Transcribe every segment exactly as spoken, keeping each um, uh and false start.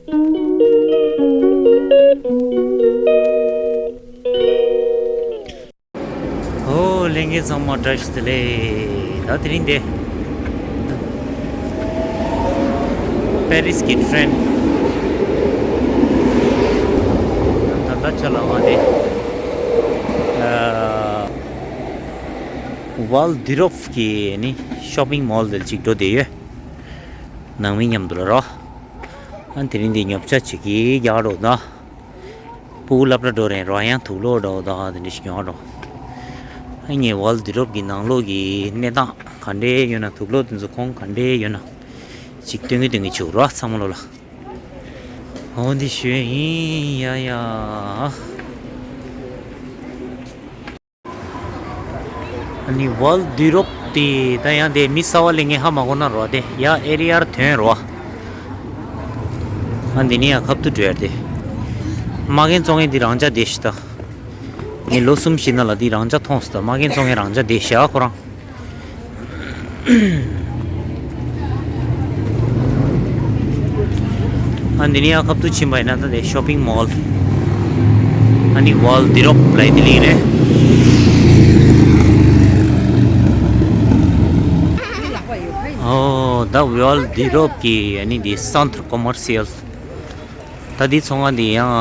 ཨོ། ལྷན་རྒྱས་ཚང་མ་བཀྲ་ཤིས་བདེ་ལེགས། ད་དེ་རིང་དེ་པེ་རིས་ཀྱི་ཊེན་ད་ལྟ་ཆ་ལ་བ་དེ་ཝལ་དུ་རོབ་ཀྱི་ནི་ཤོ་པིང་མོལ་དེ་ཅིག་འགྲོ་བསྡད་ཡོད། ནང་མི་མཉམ་དུ་ལ་རོ། ཨ་དེ་རིང་འདི་ཉོ་ཆ་བྱེད་ཀྱི་རྒྱག་རོགས་ད། སྤུ་གུ་སློབ་གྲྭ་འགྲོ་རན་རོ། ཡང་དུག་ལོག་འགྲོ་ད། དེ་འདྲ་ཞིག་ཉོ་རོགས། ཨ་ངས་ཝལ་དུ་རོབ་ཀྱི་ནང་ལོགས་ཀྱི་གནས་སྟངས་ག་འདྲས་ཡོད་ན། དུག་ལོག་དེ་ཚོ་ཁོང་ག་འདྲས་ཡོད་ན་ཅིག་སྟོན་གི་སྟོན་གི་བྱུག་རོགས་ཚང་མ་ལོ་ལ། འོ་འདི་ཞོས་ཡིན་ཡ་ཡ། ཨ་ནི་ཝལ་དུ་རོབ་དེ་ད་ཡང་དེ་མི་གསར་བ་ལས་ངས་ཧ་མ་གོ་ན་རོ། དེ་ཡ་ཨེ་རི་ཡར་ཐོན་རོ། ཨ་འདི་ནི་ཡ་ཁབ་ཏུ་འགྲོ་ཡར་དེ། མ་རྒན་བཙོང་མཁན་འདི་རང་ཅག་དེ་ཤི་ད། ངས་ལོ་གསུམ་ཞིག་ན་ལ་འདི་རང་ཅག་མཐོང་སོང་ད། མ་རྒན་བཙོང་མཁན་རང་ཅག་དེ་ཤ་ཁོ་རང་། ཨ་འདི་ནི་ཡ་ཁབ་ཏུ་ཕྱིན་པ་ཡིན་ན་ད་དེ་ཤོ་པིང་མོལ། ཨ་ནི་ཝལ་དུ་རོབ་ལ་ཡི་དེ་ལིང་རེད། ཨོ་ད་ཝལ་དུ་རོབ་ཀྱི་ཨ་ནི་འདི་སན་ཏྲ་ཀོ་མར་སི་ཡལ། ད་འདི་ཚོང་ཁང་འདི་ཡང་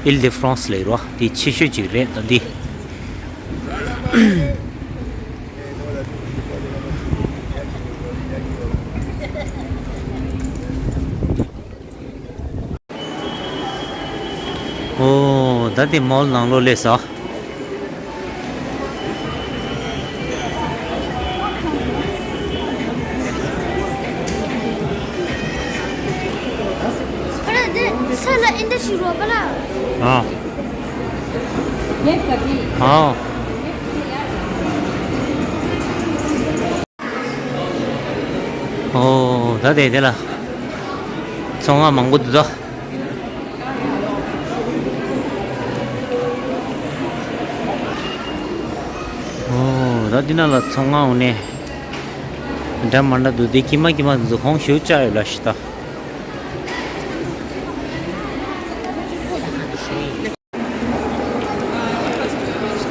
ཨིལ་དེ་ཕྲོང་སི་ལས་རོ། འདི་ཆེ་ཤོས་ཅིག་རེད་ད་འདི། ཨོ་ད་འདི་མོལ་ནང་ལོགས་སླེབས་སོང་། ཨ་ཨ། ཨོ་ད་དེ་དེ་ལ་ཚོང་ཁང་མང་པོ་འདུག་ད། ཨོ་ད་འདི་ན་ལ་ཚོང་ཁང་འོ་ནས་འདྲ་མ་འདྲ་འདུག་དེ། ཀྱི་མ་ཀྱི་མ་འཛུགས་ཁོང་ཞུ་བཅའ་ཡོད་ལ་ཤི་ད།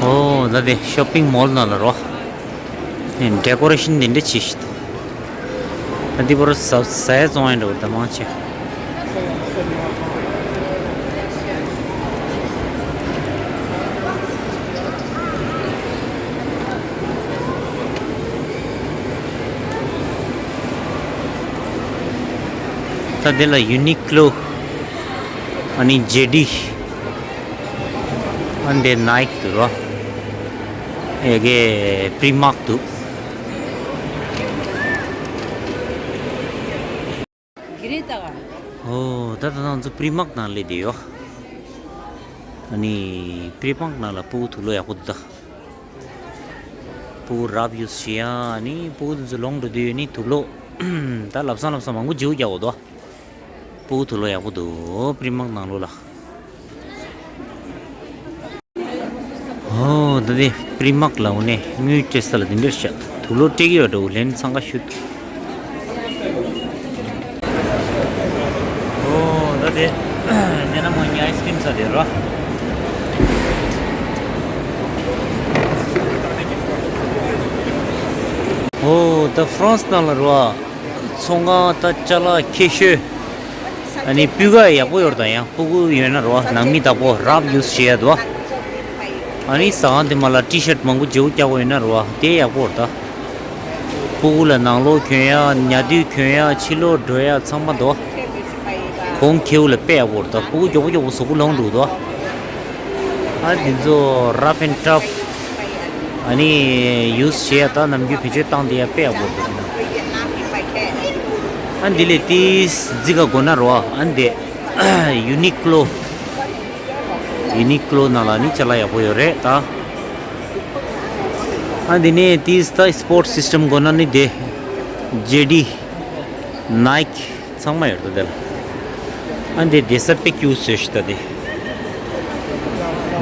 ཨོ་ད་དེ་ཤོ་པིང་མོལ་ནང་ལ་རོ། ཌེ་ཀོ་རེ་ཤན་དེ་འདྲ་བྱས་ཤི་ད། ད་འདི་བོར་ཟ་ཟ་ཡ་བཙོང་ཡ་འགྲོ་ད་མང་ཆེ། ད་འདི་ལ་ཡུ་ནི་ཀློ། ཨ་ནི་ཇེ་ཌི། ཨ་འདི་ནའིཀ་འདུག་རོ། ཨེ་གེ་པྲི་མཱག་འདུག། ཨོ་ད་ད་ང་ཚོ་པྲི་མཱག་ནང་སླེབས་བསྡད་ཡོད། ཨ་ནི་པྲི་མཱག་ནང་ལ་སྤུ་གུ་དུག་ལོག་ཡག་པོ་འདུག་ད། སྤུ་གུ་རབ་ཡུས་བྱེད་ཡ། ཨ་ནི་སྤུ་གུ་དེ་ཚོ་ལོངས་འགྲོ་དུས་ཨ་ནི་དུག་ལོག་ད་ལབ་སང་ལབ་སང་མང་པོ་བརྗེ་པོ་རྒྱག་དགོས་འདུག། སྤུ་གུ་དུག་ལོག་ཡག་པོ་འདུག་པྲི་མཱག་ནང་ལོགས་ལ། ཨོ་ད་དེ་པྲི་མཱག་ལ་འོ་ནས་དངུལ་སྤྲད་ས་ལ་འདི་འདྲ་བཞག། དུག་ལོག་སྤྲད་ཀྱི་ཡོད་འདྲ་བོ་ལེན་འཚང་ཁ་ཤུ། ཨོ་ད་དེ་ཉེ་ན་མོ་ཉི་ཨའི་སི་ཀྲིམ་ཟ་དེ་རོ། ཨོ་ད་ཧྥ་རན་སི་ནང་ལ་རོ། ཚོང་ཁང་ད་ཅ་ལག་ཁྱད་ཤོས། ཨ་ནི་སྤུས་ཀ་ཡག་པོ་ཡོད་རེད། ད་ཡང་སྤུ་གུ་ཡོད་ན་རོ། ནང་མི་དག་པོ་རབ་ཡུས་བྱེད་ཡ་འདུག། ཨ་ནི་ཟ་ཁང་དེ་མ་ལ་ཊི་ཤར་མང་པོ་བརྗེ་པོ་རྒྱག་པ་ཡོད་ན་རོ། དེ་ཡག་པོ་རེད་ད། སྤུ་གུ་ལ་ནང་ལོགས་གྱོན་ཡ། ཉལ་དུས་གྱོན་ཡ། ཕྱི་ལོགས་འགྲོ་ཡ་ཚང་མ་འདུག། གོང་ཁེའུ་ལ་དཔེ་ཡག་པོ་རེད་ད། སྤུ་གུ་མགྱོགས་པོ་མགྱོགས་པོ་གཟུགས་པོ་ལོངས་འགྲོ་འདུག། ཨ་འདི་ཚོ་རབ་ཨེན་ཊབ། ཨ་ནི་ཡུས་བྱེད་ཡ་ད་ནམ་རྒྱུན་བེད་སྤྱོད་བཏང་བསྡད་ཡ་དཔེ་ཡག་པོ་འདུག། ཨ་འདི་ལས་ཏིས་རྫི་ག་དགོས་ན་རོ། ཨ་འདི་ཡུ་ནི་ཀློ། ཡུ་ནི་ཀློ་ནང་ལ་ནི་ཅ་ལག་ཡག་པོ་ཡོད་རེད་ད། ཨ་འདི་ནས་ཏིས་ད་སི་པོར་ཊི་སི་སི་ཊམ་དགོས་ན་ནི་དེ་ཇེ་ཌི། ནའིཀ་ཚང་མ་ཡོད་རེད་ད་དེ་ལ། ཨ་འདི་བསྡད་ས་དཔེ་ཀྱུ་བཟོས་ཤག་ད་དེ།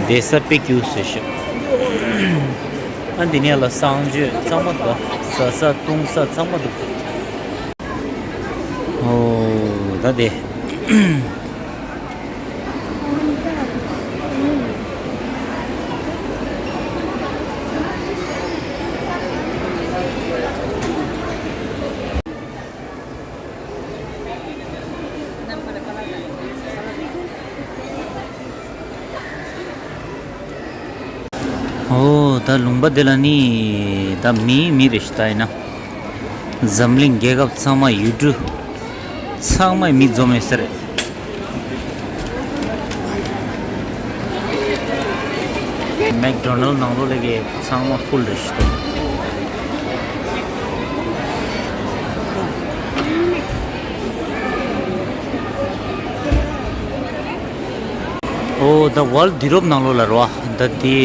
བསྡད་ས་དཔེ་ཀྱུ་བཟོས་ཤག། ཨ་འདི་ནས་ལ་གསང་སྤྱོད་ཚང་མ་འདུག། ཟ་ས་བཏུང་ས་ཚང་མ་འདུག། ཨོ་ད་དེ་ ཨོ་ད་ལུང་པ་དེ་ལ་ནི་ད་མི་མི་རེ་ཞིག་ད་ཡིན་ན། འཛམ་གླིང་རྒྱལ་ཁབ་ཚང་མ་ཡུལ་གྲུ་ཚང་མའི་མི་འཛོམས་ཡོད་ས་རེད། མེག་ཌོ་ནལ་ནང་ལོགས་ལ་གི་ཚང་མ་ཧྥུལ་རེད་ཤི། ཨོ་ད་ཝརལ་ཌི་ཡུ་རོབ་ནང་ལོགས་ལ་རོ། ད་དེ་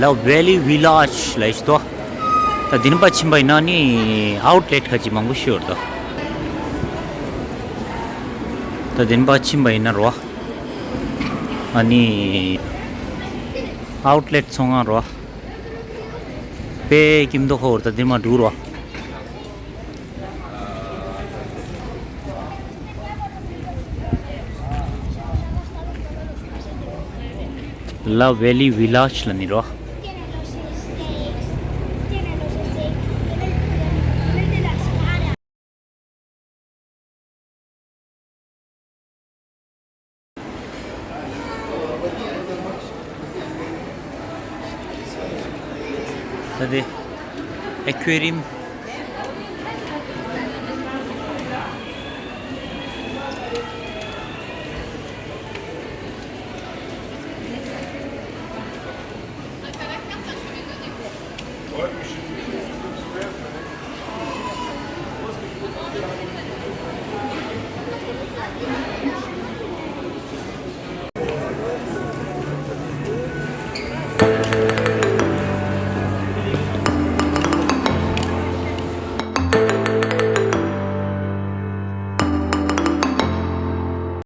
ལ་ཝེ་ལི་ཝི་ལེ་ཇི་ལ་ཤི་ཏོ། ད་དེ་ནི་པ་ཕྱིན་པ་ཡིན་ན་ནི་ཨའུཊ་ལེཊ་ཁ་ཅིག་མང་པོ་ཤོར་ཏོ། ད་དེ་ནི་པ་ཕྱིན་པ་ཡིན་ན་རོ། ཨ་ནི་ཨའུཊ་ལེཊ་ཚོང་ཁང་རོ། པེ་ཀིམ་དོ་ཧོར་ད་དེ་མ་འགྲོ་རོ། ལ་ཝེ་ལི་ཝི་ལེ་ཇི་ལ་ནི་རོ། ད་དེ་ཨེ་ཁུ་ཨེ་རི་ཡམ།